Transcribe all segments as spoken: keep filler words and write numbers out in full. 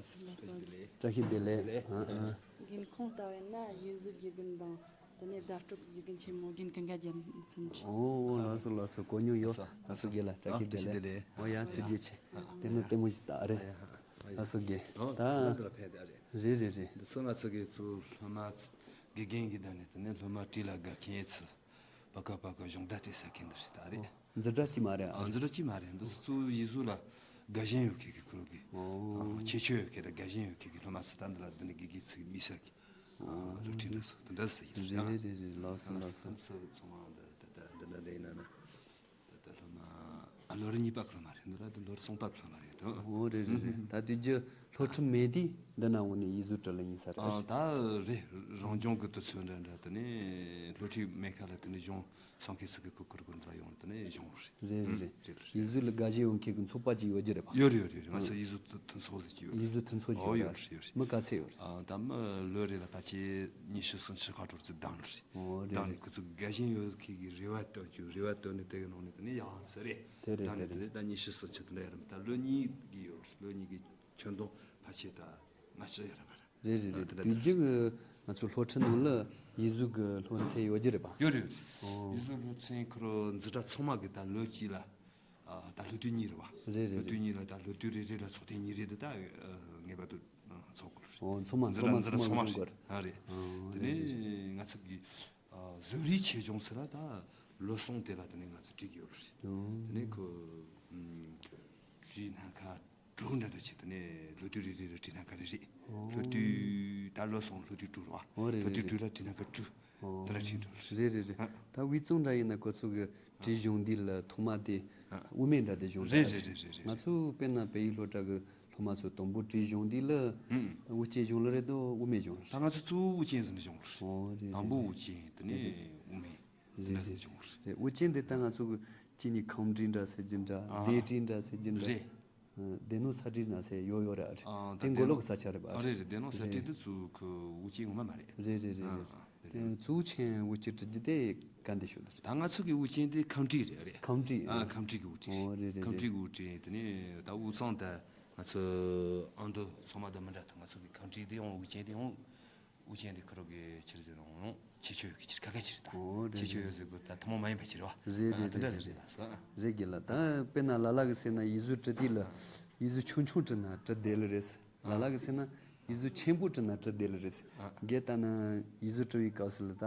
བཀྲ་ཤིས་བདེ་ལེགས། ཨ་ཨ། རྒན་ཁོང་ལྟ་བས་ན་ཡུལ་གཟུགས་དགེ་རྒན་དང་དེ་ནས་བརྡ་སྤྲོད་དགེ་རྒན་ཆེན་མོ་རྒན་ཀུན་དགའ་རྒྱལ་མཚན་རེད། ཨོ་ལགས་སོ་ལགས་སོ། གོ་མྱོང་ཡོད། ལགས་སོ་རྒན་ལགས། བཀྲ་ཤིས་བདེ་ལེགས། ཨོ་ཡ་ཐུགས་རྗེ་ཆེ། ལྟད་མོ་ལྟད་མོ་ཞིག་ལྟ་རེད། ལགས་སོ་རྒན། ད་རེད་རེད་རེད། འདི་ཚོ་ང་ཚོ་གི་ཚུར་སློབ་མ་དགེ་རྒན་གྱི་ད་ནས་དེ་ནས་སློབ་མ་བྲིས་ལ་དགའ་མཁན་ཚོ་པ་ཀ་པ་ཀ་གཞུང་བརྡ་སྤྲད་ས་མཁན་འདི་རེད་ད་རེད། འཛིན་གྲྭ་གཅིག་མ་རེད། ཨ། འཛིན་གྲྭ་གཅིག་མ་རེད། འདི་གཙོ་བོ་ཡིག་གཟུགས་ལ་དགའ་ཞེན་ཡོད་མཁན་གྱི་ཁོ་རང་གི། ཨོ། ཨ། ཁྱད་ཆོས་ཡོད་མཁན་དང་དགའ་ཞེན་ཡོད་མཁན་གྱི་སློབ་མ་ཚོ་ད་འདི་ལ་འདི་ནས་དགེ་རྒན་ཚོས་དམིགས་བསལ་གྱི། ཨ། སློབ་ཁྲིད་འདྲ་སོགས་དེ་འདྲ་ཟེར་གྱི་རེད། རེད་རེད་རེད། ལགས་སོ་ལགས་སོ། ཚོ་ཚང་མ་འདི་ད་ལྟ་འདི་འདྲ་འདྲ་ཡིན་ན་ན། ད་ལྟ་སློབ་མ། ཨ། ལོ་རེ་གཉིས་པ་གི་སློབ་མ་རེད། འདི་ལ་ད་ལོ་རེ་གསུམ་པ་གི་སློབ་མ་རེད་དོ། ཨོ་རེད་རེད་རེད། ད་དུས་རྒྱུན་སློབ་ཁྲིད་མེད་དུས་འདི་ན་འོང་ནས་ཡིག་གཟུགས་བྲིས་ལ་ཉན་ས་རེད། ཨ། ད་རེད། རང་སྦྱོང་གི་དུས་ཚོད་འདྲ་འདྲ་དེ་ནས་སློབ་ཁྲིད་མེད་ཁ་ལ་དེ་ནས་སྦྱོང་སོང་མཁན་ཚོ་གི་གུ་གུར་གུར་འདྲ་ཡོང་དེ་ནས་སྦྱོང་རེད། རེད་རེད་རེད། ཡིག་གཟུགས་ལ་དགའ་ཞེན་ཡོད་མཁན་གྱི་ཚོགས་པ་ཅིག་ཡོད་རྒྱུ་རེད་པ། ཡོད་རེད་ཡོད་རེད། ང་ཚོ་ཡིག་གཟུགས་མཐུན་ཚོགས་ཟེར་གྱི་ཡོད་རེད། ཡིག་གཟུགས་མཐུན་ཚོགས་ཀྱི། ཨོ་ཡོད་རེད་ཡོད་རེད། མི་ག་ཚད་ཡོད་རེད། ཨ། ད་མི་ལོ་རེ་ལ་ཕལ་ཆེར་ཉི་ཤུ་སུམ་ཅུ་ཁ་འཕྲོར་ཚུར་བདམས་རེད། ཨོ་རེད་བདམས་རེད། ནས་ཁོ་ཚོ་དགའ་ཞེན་ཡོད་མཁན་གྱི་རེ་བ་བཏོན་རྒྱུ། རེ་བ་བཏོན་ནས་དེ་གི་ནང་ནས་དེ་ནས་ཡག་ཚར་རེད། དེ་རེད་བདམས་ནས་དེ་རེད། དེ་ནས་ད་ཉི་ཤུ་སུམ་ཅུ་དེ་འདྲ་ཡོད་རེད། ད་ལོ་གཉིས་ཀྱི་ཡོད་རེད། ལོ་གཉིས་ཀྱི་ཁྱོན་བསྡོམས་ཕལ་ཆེར་ད་ལྔ་བཅུ་ཡོད་རེད་མ་རེད། རེད་རེད་རེད། ཨ། དེ་འདྲ་དུས་རྒྱུན་གྱི་ང་ཚོ་སློབ་ཁྲིད་ནང་ལ་ཡིག་གཟུགས་ཀྱི་སློབ་ཚན་ཡོད་རྒྱུ་རེད་པ། ཡོད་རེད་ཡོད་རེད། ཨོ། ཡིག་གཟུགས་སློབ་ཚན་ཁོ་རང་འཛིན་གྲྭ་ཚང་མ་གི་ད་ལོ་གཅིག་ལ། ཨ། ད་སློབ་དུས་གཉིས་རེད་པ། རེད་རེད་རེད། སློབ་དུས་གཉིས་ལ་ད་སློབ་དུས་རེ་རེ་ལ་ཚོགས་ཐེངས་གཉིས་རེ་འདི་ད། ཨ། ངེས་པར་དུ། ཨ། ཚོགས་དགོས་རེད། ཨོ། ཚང་མ་འཛིན་གྲྭ་ཚང་མ་འཛིན་གྲྭ་ཚང་མ་རེད། ཨ། རེད། ཨོ། དེ་རེད་ནས་རེད། ང་ཚོ་གི། ཨ། བཟོ་རིག་ཆེད་སྦྱོང་ཟེར་ལ་ད་ལོ་གསུམ་དེ་ལ་དེ་ནས་ང་ཚོ་ཁྲིད་ཀྱི་ཡོད་རེད། ཨོ། དེ་ནས་ཁོ། ཨམ། བྲིས་སྣ་ཁ་དྲུག་འདྲ་འདྲ་བྱས། དེ་ནས་སློབ་དུས་རེ་རེ་ལ་བྲིས་སྣ་ཁ་རེ་རེ། ཨོ། སློབ་དུས་ད་ལོ་གསུམ་སློབ་དུས་དྲུག་རེད་པ། ཨོ་རེད་སློབ་དུས་རེད་དྲུག་རེད། ལ་བྲིས་སྣ་ཁ་དྲུག་ཨོ། དེ་འདྲ་ཁྲིད་འགྲོ་རེད། རེད་རེད་རེད། ཨ། ད་དབུས་གཙང་འདྲ་ཡིན་ན་ཁོ་ཚོ་གི་བྲིས་སྦྱོང་འདི་ལ་ཐོག་མ་དེ། ཨ། དབུ་མེད་འདྲ་དེ་སྦྱོང་རེད་འདྲ་རེད་རེད་རེད་རེད། ང་ཚོ་དཔེར་ན་བལ་ཡུལ་སློབ་གྲྭ་གི་སློབ་མ་ཚོ་དང་པོ་བྲིས་སྦྱོང་འདི་ལ། ཨུམ། དབུ་ཅན་སྦྱོང་ལ་རེད་དོ། དབུ་མེད་སྦྱོང་ལ་རེད། ད་ང་ཚོ་གཙོ་བོ་དབུ་ཅན་ཟིན་ནས་སྦྱོང་ལ་རེད། ཨོ་རེད། དང་པོ་རེད་དབུ་ཅན། དེ་ནས་རེད་རེད། དབུ་མེད། རེད་དེ་འདྲ་རེད་ཟིན་ནས་སྦྱོང་ལ་རེད། རེད། དབུ་ཅན་དེ་ད་ང་ཚོ་གི་གཅིག་ནས་ཁམས་བྲིས་འདྲ་ཟེར་རྒྱུ་འདྲ། ཨ། སྡེ་བྲིས་འདྲ་ཟེར་རྒྱུ་འདྲ། རེད། ཨ། སྡེ་ནོར་ས་བྲིས་ན་ཟེར་ཡོད་ཡོད་རེད། ཨ། རེད། ཨ། ད་དེ་སྡེ་མགོ་ལོག་ནོར་གི་ས་ཆ་རེད་པ། ཨ། རེད་རེད། སྡེ་ནོར་ས་བྲིས་རེད། འདི་ཚོ་ཁོ་དབུ་ཅན་ངོ་མ་མ་རེད། རེད་རེད་རེད་རེད། ཨ། དེ་གཙོ་བོ་ཆེན་དབུ་ཅན་བྲི་རྒྱུ་དེ་ག་འདི་ཤོད་དེ་རེད། ད་ང་ཚོ་གི་དབུ་ཅན་དེ་ཁམས་བྲིས་རེད། རེད། ཁམས་བྲིས། ཨ། ཨ། ཁམས་བྲིས་གི་དབུ་ཅན། ཨོ་རེད་རེད་རེད། ཁམས་བྲིས་གི་དབུ་ཅན། དེ་ནས་ད་དབུས་གཙང་ད་ང་ཚོ་ཨ་མདོ་ཚང་མ་དང་མི་འདྲ། ད་ང་ཚོ་གི་ཁམས་བྲིས་དེ་ཡང་དབུ་ཅན་དེ་ཡང་། དབུ་ཅན་དེ་ཁོ་རང་གི་ཆི་རེད་ཟེར་ན་ཁྱད་ཆོས་ཡོད་ཀྱི་ཕྱིར་ཁ་ཁ་ཕྱིར་དང་། ཨོ་རེད་ཁྱད་ཆོས་ཡོད་རེད་ཟེར་དགོས། ད་ཐུན་མོང་མ་ཡིན་པ་ཕྱིར་བ། རེད་རེད་ཨ་དེ་འདྲ་རེད་རེད་རེད། ཟེར་ད་ཟེར། རེད་རྒན་ལགས། ད་དཔེར་ན་ལ་ལ་གི་ཟེར་ན་ཡིག་གཟུགས་བྲི་དུས་ལ་ཡིག་གཟུགས་ཆུང་ཆུང་བྲི་ན་བྲི་བདེ་ལེ་རེད་ཟེར། ལ་ལ་གི་ཟེར་ན་ཡིག་གཟུགས་ཆེན་པོ་བྲི་ན་བྲི་བདེ་ལེ་རེད་ཟེར། ཨ་རྒན་ལྟ་ན་ཡིག་གཟུགས་བྲི་བའི་སྐབས་སུ་ལ་ད་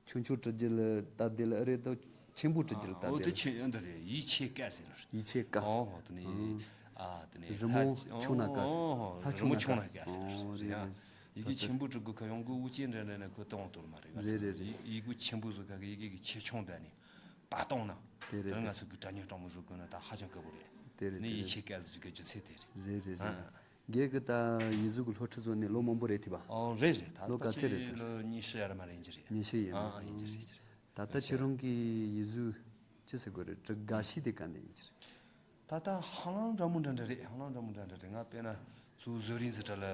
ཆུང་ཆུང་བྲི་རྒྱུ་ལ་ད་བདེ་ལེ་ཨེ་རེད་དོ། ཆེན་པོ་བྲི་རྒྱུ་ལ་ད་ཨོ་བདེ་དེ་ལེ། ཆེ་ཨ་འདི་རེད། ཡིག་ཆེ་ཀ་ཟེར་ལ་རེད། ཡིག་ཆེ་ཀ། ཨོ་ཧོ། དེ་ནི། ཨ། ཨ་དེ་ནི་རི་མོ་ལྷ་ཆུང་ན་ཀ་ཟེར། ཨོ་ཧོ། ལྷ་རི་མོ་ཆུང་ན་ཆུང་ན་ཀ་ཀ་ཟེར། ཨོ་རེད་ཡ། རེད། ཡི་གེ་ཆེན་པོ་འབྲི་དགོས་ཁ་ཡོང་གི། དབུ་ཅན་འདྲ་འདྲ་ནས་ཁོ་གཏོང་དོར་མ་རེད། ང་རེད་ཚོ་རེད་རེད། ཡི་གེ་ཆེན་པོ་བཟོ་ཁ་གི་ཡི་གེ་གི་ཆེ་ཆུང་འདྲ་ནས་པ་གཏོང་ན། དེ་རེད་དེ་ང་རེད། ཚོ་གི་སྒྲ་སྙན་སྤྲང་པོ་བཟོ་དགོས་ན་ད་ཧ་ཅང་དཀའ་པོ་རེད། དེ་རེད་དེ་ནི་དེ་ཡིག་རེད། ཆེ་ཀ་ཟེར་གི་རྒྱུ་མཚན་དེ་རེད། རེད་རེད་རེད། ཨ། རྒན་གི་ད་ཡིག་གཟུགས་གི་སློབ་ཁྲིད་བཟོ་ནས་ལོ་མང་པོ་རེད་དེ་བ། ཨོ་རེད་རེད། ད་ལོ་ག་ཚད་རེད་ཟེར། ལོ་ཉི་ཤུ་ཡར་མར་ཡིན་གྱི་རེད། ཉི་ཤུ་ཡིན། ཨ་ཨ་ཡིན་གྱི་རེད་ཀྱི་རེད། ད་ལྟ་ཁྱེད་རང་གི་ཡིག་གཟུགས་ཅི་ཟེར་དགོས་རེད། བྲི་དགའ་ཤོས་དེ་ག་ནས་ཡིན་གྱི་རེད། ད་ལྟ་ཧ་ལམ་འདྲ་མོ་འདྲ་འདྲ་རེད། ཧ་ལམ་འདྲ་མོ་འདྲ་འདྲ་རེད། ང་དཔེར་ན་ཚུར་བཟོ་རིག་འཛིན་གྲྭ་ལ་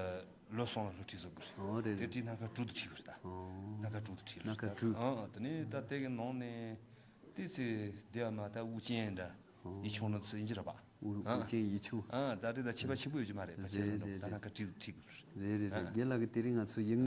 ལོ་གསུམ་ལ་སློབ་ཁྲིད་བཟོ་དགོས་རེད། ཨོ་རེད་དེ་རེད། བྲིས་སྣ་ཁ་དྲུག་ཏུ་ཁྲིད་དགོས་རེད་ད། ཨོ། སྣ་ཁ་དྲུག་ཏུ་ཁྲིད་སྣ་ཁ་དྲུག་ཨ་ཨ་དེ་ནས་ད་དེ་གི་ནང་ནས་ཏོག་ཙམ་བསྡད་པ་མ་གཏོགས་དབུ་ཅན་འདྲ། ཨོ། ཡིག་ཆུང་ནི་ཚོ་ཡིན་གྱི་རེད་པ། དབུ་ཨ། དབུ་ཅན་ཡིག་ཆུང་། ཨ་ད་དེ་ད་ཁྱད་པར་ཆེན་པོ་ཡོད་ཀྱི་མ་རེད། ཕལ་ཆེར་རེད་ད་རེད་ད་རེད། སྣ་ཁ་དྲུག་ཁྲིད་དགོས་རེད། རེད་རེད་རེད། ཨ། རྒན་ལགས་ཀྱིས་དེ་རིང་ང་ཚོ་ཡིག་